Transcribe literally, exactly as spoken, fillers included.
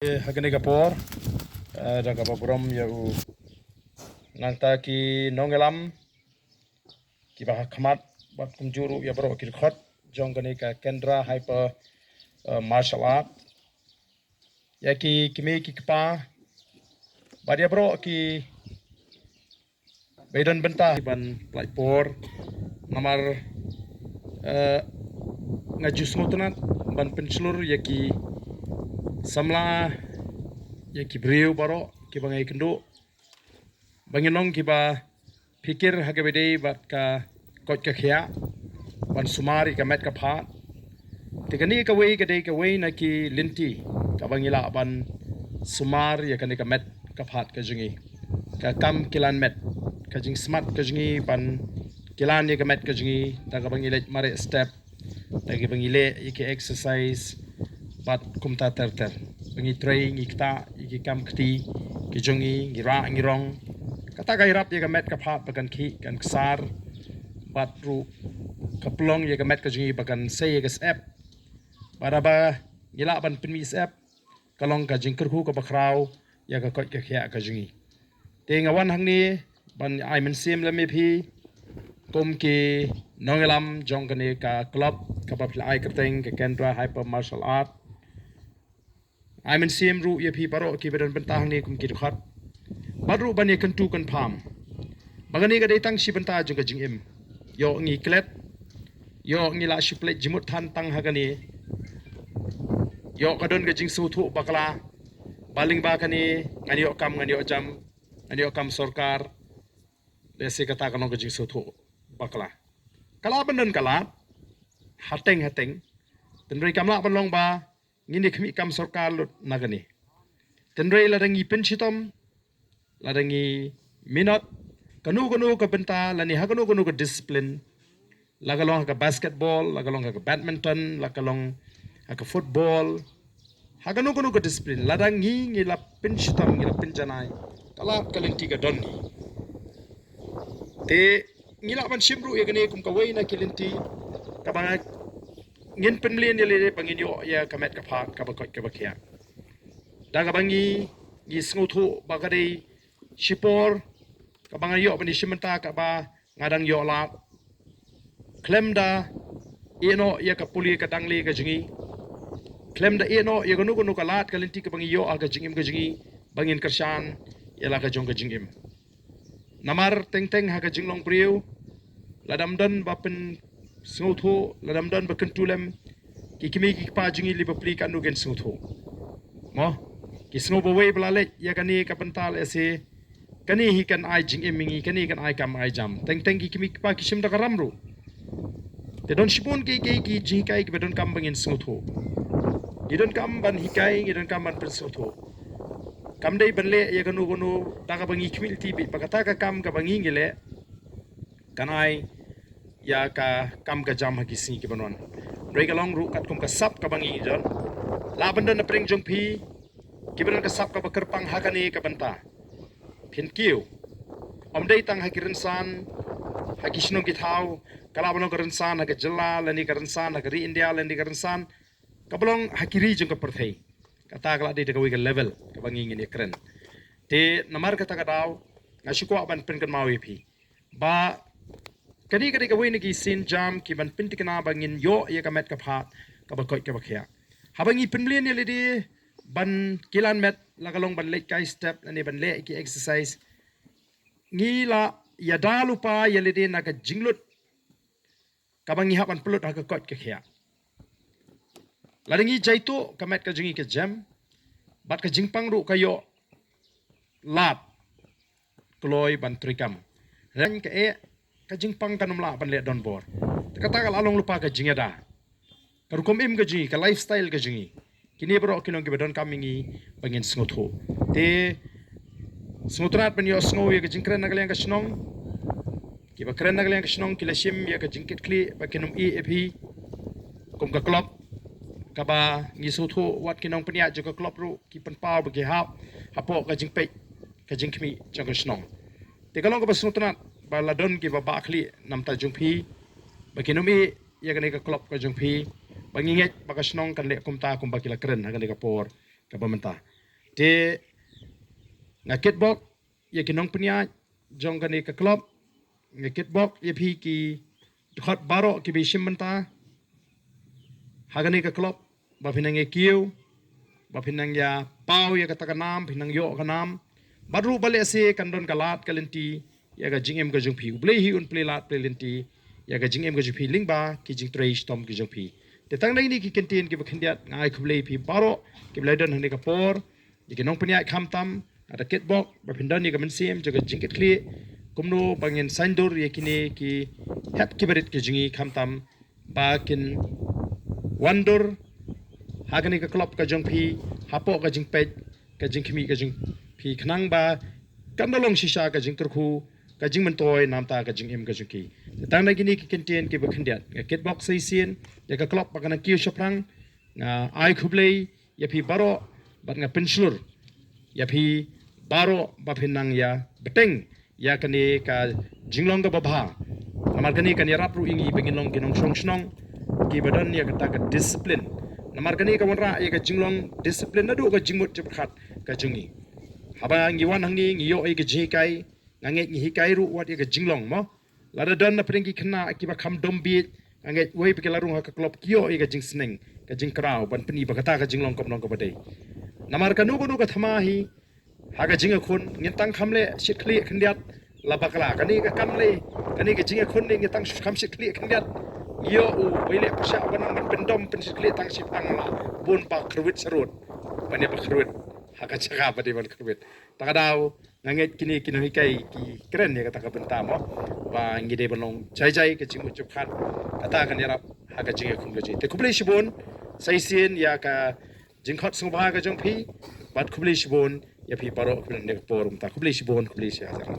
Eh, ha kane ka por, eh, da kaba burom ïa u nangta ki nongïalam kiba ha khmat bad kumjuh ruh ïa baroh ki dkhot jong kane ka Kendra Hyper, eh, Martial Art, ïa ki kmie ki kpa bad ïa baroh ki ba don bynta ban pynlait por. Namar, eh, nga ju sngewtynnat ban pynshlur ïa ki samla, ïa ki briew baroh kiba nga ïakynduh ba ngin long kiba phikir ha kaba dei bad ka koit ka khiah ban sumar ïa ka met ka phad. Te kane kawei ka dei kawei na ki lynti kaba ngi lah ban sumar ïa kane ka met ka phad ka jong ngi, ka kam kilan met, ka jingsmat ka jong ngi ban kilan ïa ka met ka jong ngi da kaba ngi leit mareh step, da kaba ngi leh ïa ki exercise bad kumta ter ter, ba ngi trei, ngi ktah ïa ki kam kti ki jong ngi, ngi rah ngi rong. Kata ka ïarap ïa ka met ka phad ba kan khih kan ksar bad ruh ka pynlong ïa ka met ka jong ngi ba kan sei ïa ka syep. Bad haba ngi lah ban pynmih syep, ka long ka jingkyrkhu kaba khraw ïa ka koit ka khiah ka jong ngi. Te nga wan hangne ban ai mynsiem lem ïa phi kum ki nongïalam jong kane ka club kaba phi la ai kyrteng ka Kendra Hyper Martial Art. Ai mynsiem ruh ïa phi baroh kiba don bynta hangne kum ki dkhot bad ruh ban ïakyntu kynpham ba kane ka dei tang shi bynta jong ka jingim. Ïoh ngi klet, ïoh ngi la shu pynleit jingmut than tang ha kane. Ïoh ka don ka jingsngewthuh bakla ba lyngba kane ngan ïoh kam, ngan ïoh jam, ngan ïoh kam sorkar. Lehse kata ka long ka jingsngewthuh bakla. Ka lah ban don ka lad hateng hateng. Tynrai kam lah ban long ba ngin ïa khmih kam sorkar lut na kane. Tynrai lada ngi pynshitom, lada ngi minot kano kano ka bynta lane ha kano kano ka discipline, la ka long ha ka basketball, la ka long ha ka badminton, la ka long ha ka football, ha kano kano ka discipline, lada ngi ngi la pynshitom, ngi la pynjanai, ka lad ka lynti ka don ngi. Te ngi lah ban shim ruh ïa kane kum kawei na ki lynti kaba ngin pynmlien ïa lade ba ngin ïoh ïa ka met ka phad kaba koit kaba khiah. Da kaba ngi ngi sngewthuh ba ka dei shipor kaba nga ïoh ban ïashim bynta kaba nga dang ïoh lad. Khlem da ïehnoh ïa ka pule ka dangle ka jong ngi, khlem da ïehnoh ïa kano kano ka lad ka lynti kaba ngi ïoh ha ka jingim ka jong ngi, ba ngin kyrshan ïa la ka jong ka jingim. Namar teng teng ha ka jinglong briew, lada ym don ba pynsngewthuh, lada ym don ba kyntu lem, ki kmie ki kpa jong ngi li bapli katno kin sngewthuh? Mo, ki sngew bawei ba la leit ïa kane ka bynta lehse kane hi kan ai jingim ïa ngi, kane kan ai kam ai jam. Teng teng ki kmie ki kpa ki shim da ka ram ruh. Te don shibun ki ki ki jinghikai kiba donkam ba ngin sngewthuh. Ngi donkam ban hikai, ngi donkam ban pynsngewthuh. Kam dei ban leh ïa kano kano da kaba ngi khmih lynti beit ba kata ka kam kaba ngi ngi leh kan ai ïa ka kam ka jam ha ki sngi kiban wan. Hynrei ka long ruh katkum ka sap kaba ngi ngi don. Lah ban don na pdeng jong phi kiba don ka sap kaba kyrpang ha kane ka bynta. Phin kiew. Ym dei tang ha ki rynsan ha ki shnong ki thaw, ka lah ban long ka rynsan ha ka jylla lane ka rynsan ha ka ri India lane ka rynsan kaba long ha ki ri jong ka pyrthei. Kata ka lah dei da kawei ka level kaba ngi ngin ïakren. Te namar kata ka daw nga shu kwah ban pynkynmaw ïa phi ba kane ka dei kawei na ki sienjam kiban pynthikna ba ngin ïoh ïa ka met ka phad kaba koit kaba khiah. Haba ngi pynmlien ïa lade ban kilan met, la ka long ban leit kai step lane ban leh ki exercise, ngi la ïada lypa ïa lade na ka jinglut kaba ngi hap ban pynlut ha ka koit ka khiah. Lada ngi jaituh, ka met ka jong ngi ka jem bad ka jingpang ruh ka ïoh lad kloi ban treikam. Hynrei ka eh, ka jingpang kan ym lah ban leh donbor. Te kata ka la long lypa ka jingïada, ka rukom im ka jong ngi, ka lifestyle ka jong ngi. Kine baroh ki long kiba donkam ïa ngi ba ngin sngewthuh. Te sngewtynnat ban ïohsngew ïa ka jingkren na ka liang ka shnong. Kiba kren na ka liang ka shnong ki la shim ïa ka jingkitkhlieh ba kin ym ïeh ïa phi. Kum ka club kaba ngi sngewthuh, wat ki nongpynïaid jong ka club ruh ki pynpaw ba ki hap hapoh ka jingpeit ka jingkhmih jong ka shnong. Te ka long kaba sngewtynnat ba la don kiba bah khlieh na bynta jong phi ba kin ym ïeh ïa kane ka club ka jong phi, ba ngi ngeit ba ka shnong kan leh kumta kumba ki la kren ha kane ka por kaba mynta. Te nga kitbok ïa ki nongpynïaid jong kane ka club, nga kitbok ïa phi ki dkhot baroh kiba shim bynta ha kane ka club, ba phin nang ïa kiew, ba phin nang ïa paw ïa kata ka nam, phin nang ïoh ka nam. Bad ruh ba lehse kan don ka lad ka lynti ïa ka jingim ka jong phi. U Blei hi un plie lad plie lynti ïa ka jingim ka jong phi lyngba ki jingtrei shitom ki jong phi. Te tang da kine ki kyntien kiba khyndiat, nga ai khublei phi baroh kiba la don ha kane ka por, ïa ki nongpynïaid khamtam. Nga da kitbok ba phin don ïa ka mynsiem jong ka jingkitkhlieh, kumno ba ngin saiñdur ïa kine ki hep kiba rit ki jong ngi, khamtam ba kin wandur ha kane ka club ka jong phi hapoh ka jingpeit ka jingkhmih ka jong phi, khnang ba kan da long shisha ka jingkyrkhu, ka jingmyntoi namar ka jingim ka jong ki. Te tang da kine ki kyntien kiba khyndiat, nga kitbok sa shisien ïa ka club ba kan nang kiew shaphrang. Nga ai khublei ïa phi baroh bad nga pynshlur ïa phi baroh ba phin nang ïa bteng ïa kane ka jinglong kaba bha. Namar kane kan ïarap ruh ïa ngi ba ngin long ki nongshong shnong kiba don ïa kata ka discipline. Namar kane ka wanrah ïa ka jinglong discipline naduh ka jingmut jingpyrkhat ka jong ngi. Haba ngi wan hangne ngi ïoh ïa ka jinghikai, nga ngeit ngi hikai ruh wat ïa ka jinglong mo. Lada don na pdeng ki khynnah kiba kham dom bieit, nga ngeit wei ba ki la rung ha ka club ki ïoh ïa ka jingsneng, ka jingkraw ban pyni ba kata ka jinglong kam long kaba dei. Namar kano kano ka thma hi ha ka jingïakhun ngin tang kham leh shit khlieh khyndiat la bakla. Kane ka kam lei, kane ka jingïakhun ne ngin tang kham shit khlieh khyndiat. Ïoh u wei leh pyrshah ban nang ban pyndom pynshit khlieh tang shit tang la bun ba kyrwit sharud. Ban ïa ba kyrwit ha ka jaka ba dei ban kyrwit. Ta ka daw nga ngeit kine ki nonghikai ki kren ïa kata ka bynta mo, ba ngi dei ban long jai jai ka jingmut jingpyrkhat. Kata kan ïarap ha ka jingïakhun ka jong ngi. Te khublei shibun sa shisien ïa ka jingkhot sngewbha ka jong phi, bad khublei shibun ïa phi baroh kiba don ha kane ka por mynta. Khublei shibun, khublei shihajar.